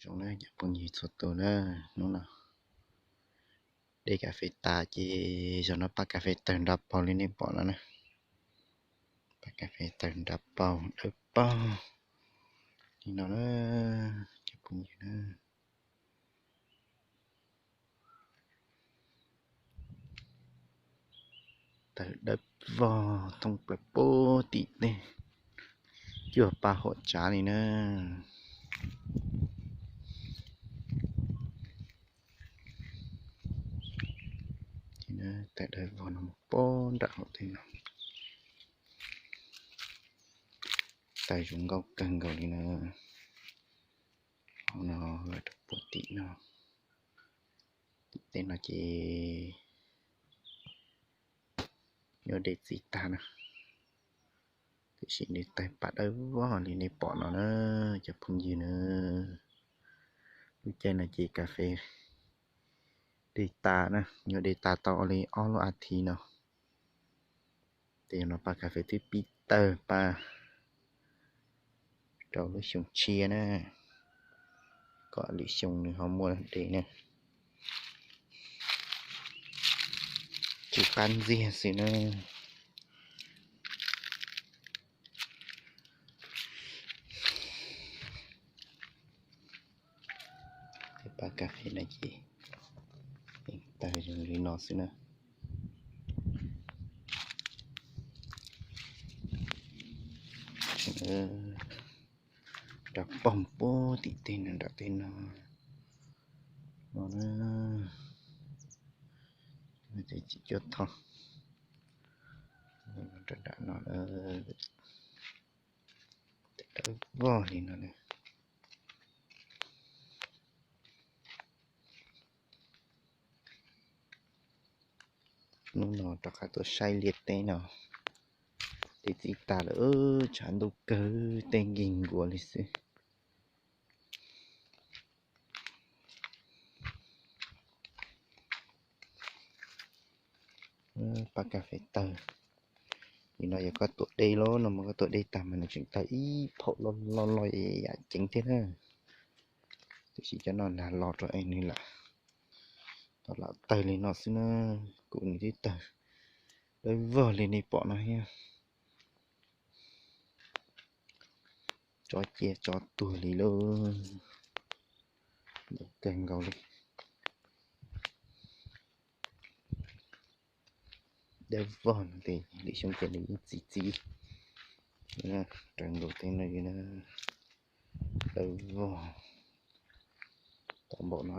Zoo na cov phooj ywg txhua tus na, hnub no de kas fes tas ces zaum no pab kas fes tawg nra paug li nej pom no na. Pab kas fes tawg nra paug dawb paug li no na, cov phooj ywg na. Tawg dawb vog thoob plaws puag tim tej cuag paj huam tsav li na. Tawg dawb vog no mus puag nram hauv tej no. Tawg zoo nkauj kawg nkaus li na. Hauv no lawm rau puag tim no, tim tej no ces yuav de txiv tag na. Tiam sis nws tawg paj dawb vog li nej pom no na, cov phooj ywg na. Lub caij no ces kas fes de tas na, yuav de tas tau li ob lub as thiv no. Ces no pab kas fes twb pib tawg paj rau lub xyoo tshiab na, kom lwm xyoo nws ho muaj de na. Tsw qab ntxiag xwb na. Tej paj kas fes no ces tawg zoo li no xwb na. Nra paug puag tim tej no, nram tej no no na. Tej txiv cuab thoj nram no, tej dawb vog li no na. Hnub no rov qab tuaj saib liaj teb no, de txiv tas lawm, tshav ntuj kawg tej nkig nkuav li xwb. Paj kas fes tawg li no yog koj tuam dej los no mas koj tuam dej tag mas nws tseem tawg ib phaum loj loj yam ceev thiab na. Tiam sis cov no nag los rau es nws lam, tau lam tawg li no xwb na. Kuv nws twb tawg dawb vog li nej pom no thiab. Tso cia tso tuag li lauj. Kawg nkaus li. Dawb vog no ces lwm xyoo ces nws yeej txiv txiv. Raws nkaus tej no na, dawb vog tau npaum no.